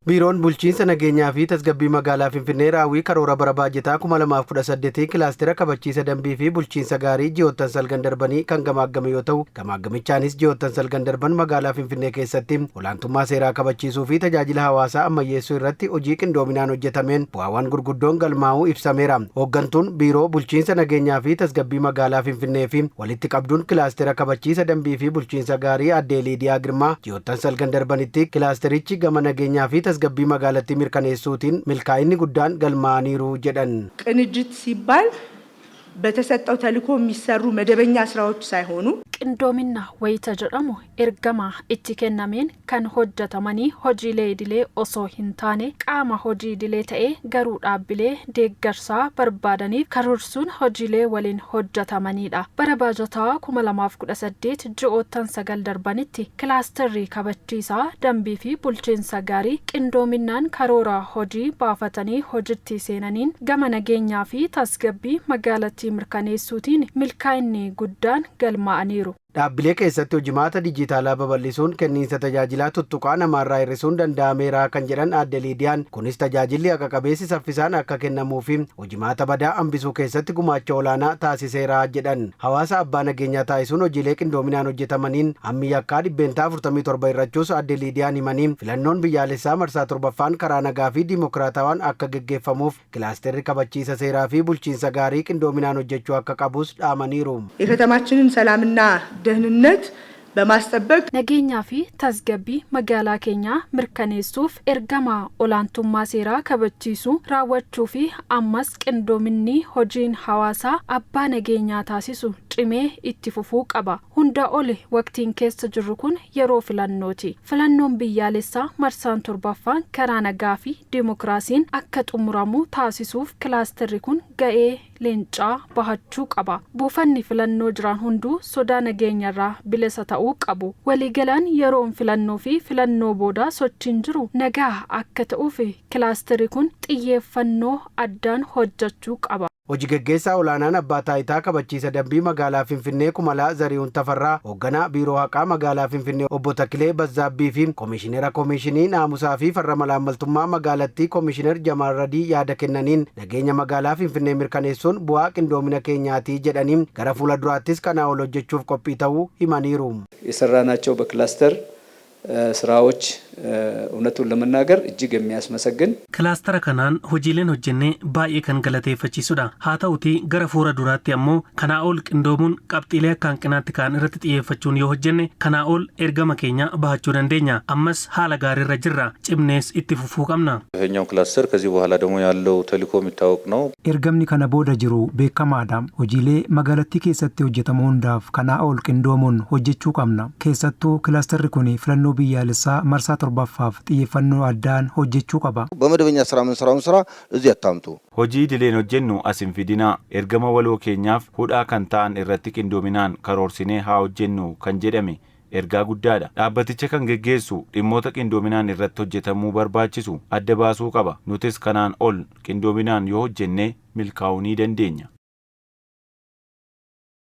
Biiroon Bulchiinsa Nageenyaa fi Tasgabbii Magaalaa Finfinnee raawwii karoora bara baajataa 2018 kilaastera kabachiisa dambii fi bulchiinsa gaarii ji'oottan salgan darbanii kan gamaaggame yoo ta'u, gamaaggamichaanis ji'oottan salgan darban magaalaa Finfinnee keessatti olaantummaa seeraa kabachiisuu fi tajaajila hawaasaa ammayyeessuu irratti hojii qindoominaan hojjetameen bu'aawwan gurguddoon galmaa'uu ibsameera. Hooggantuun Biiroo Bulchiinsa Nageenyaa fi Tasgabbii Magaalaa Finfinnee fi walitti qabduun kilaastera kabachiisa dambii fi bulchiinsa gaarii Aadde Liidiyaa Girmaa, ji'oottan salgan darbanitti kilaasterichi gama nageenyaa fi tasgabbii magaalattii mirkaneessuutiin milkaa'inni guddaan galmaa'aniiru jedhan. ቅንጅት ሲባል በተሰጠው ተልእኮ የሚሰሩ መደበኛ ስራዎች ሳይሆኑ Qindoomina wayita jedhamu ergama itti kennameen kan hojjetamanii hojiilee idilee osoo hin taane, qaama hojii idilee ta'ee garuu dhaabbilee deeggarsaa barbaadaniif karoorsuun hojiilee waliin hojjetamanidha. Bara baajataa 2018 ji'oottan 9 darbanitti kilaasterri kabachiisaa dambii fi bulchiinsa gaarii qindoominaan karoora hojii baafatanii hojitti seenaniin gama nageenyaa fi tasgabbii magaalattii mirkaneessuutiin milkaa'inni guddaan galmaa'aniiru. Dhaabbilee keessatti hojimaata dijitaalaa babal'isuun kenniinsa tajaajilaa tuttuqaa namaarraa hir'isuun danda'ameera kan jedhan Aadde Liidiyaan, kunis tajaajilli haqa qabeessi saffisaan akka kennamuu fi hojimaata badaa hambisuu keessatti gumaacha olaanaa taasiseera jedhan. Hawaasa abbaa nageenyaa taasisuun hojiilee qindoominaan hojjetamaniin hammi yakkaa 47% hir'achuus Aadde Liidiyaan himanii, filannoon biyyaalessaa marsaa torbaffaan karaa nagaa fi dimokiraatawaan akka geggeeffamuuf kilaasterri kabachiisa seeraa fi bulchiinsa gaarii qindoominaan hojjechuu akka qabus dhaamaniiru. የከተማችንን ሰላምና ደህንነት በማስጠበቅ Nageenyaa fi tasgabbii magaalaa keenyaa mirkaneessuuf ergama olaantummaa seeraa kabachiisuu raawwachuu fi ammas qindoominni hojiin hawaasaa abbaa nageenyaa taasisu cimee itti fufuu qaba. Hunda oli waqtiin keessa jirru kun yeroo filannooti. Filannoon biyyaalessaa marsaan torbaffaan karaa nagaa fi dimokiraasiin akka xumuramu taasisuuf kilaasterri kun ga'ee leencaa bahachuu qaba. Buufanni filannoo jiran hunduu sodaa nageenyarraa bilisa ta'uu qabu. Waliigalaan yeroon filannoo fi filannoo booda sochiin jiru nagaa akka ta'uuf kilaasterri kun xiyyeeffannoo addaan hojjechuu qaba. Hojii gaggeessaa olaanaan abbaa taayitaa kabachiisa dambii magaalaa Finfinnee Kumalaa Zarihuun Tafarraa, hoogganaa biiroo haqaa magaalaa Finfinnee obbo Takilee Bazzaabbii fi koomishinera koomishinii naamusaa fi farra malaammaltummaa magaalattii Koomishinar Jamaal Radii yaada kennaniin, nageenya magaalaa Finfinnee mirkaneessuun bu'aa qindoomina keenyaatii jedhanii, gara fuula duraattis kanaa ol hojjechuuf qophii ta'uu himaniiru. የሰራናቸው በክላስተር ስራዎች እውነቱን ለመናገር እጅግ የሚያስመሰግን Kilaastara kanaan hojiileen hojjennee baay'ee kan galateeffachiisudha. Haa ta'utii gara fuula duraatti ammoo kanaa ol qindoomuun qabxiilee akka hanqinaatti ka'an irratti xiyyeeffachuun yoo hojjenne kanaa ol ergama keenya bahachuu dandeenya. Ammas haala gaariirra jirra. Cimnees itti fufuu qabna. ይሄኛው ክላስተር ከዚህ በኋላ ደግሞ ያለው ተልእኮ የሚታወቅ ነው። Ergamni kana booda jiru beekamaadha. Hojiilee magaalattii keessatti hojjetamu hundaaf kanaa ol qindoomuun hojjechuu qabna. Keessattuu kilaastarri kun filannoo biyyaalessaa marsaa torbaffaaf xiyyeeffannoo addaan hojjechuu qaba. በመደበኛ ስራ የምንሰራውን ስራ እዚህ አታምጡ። Hojii idileen hojjennu as hin fidinaa. Ergama waloo keenyaaf hudhaa kan ta'an irratti qindoominaan karoorsinee haa hojjennu kan jedhame ergaa guddaadha. Dhaabbaticha kan geggeessu dhimmoota qindoominaan irratti hojjetamuu barbaachisu adda baasuu qaba. Nutis kanaan ol qindoominaan yoo hojjenne milkaa'uu ni dandeenya.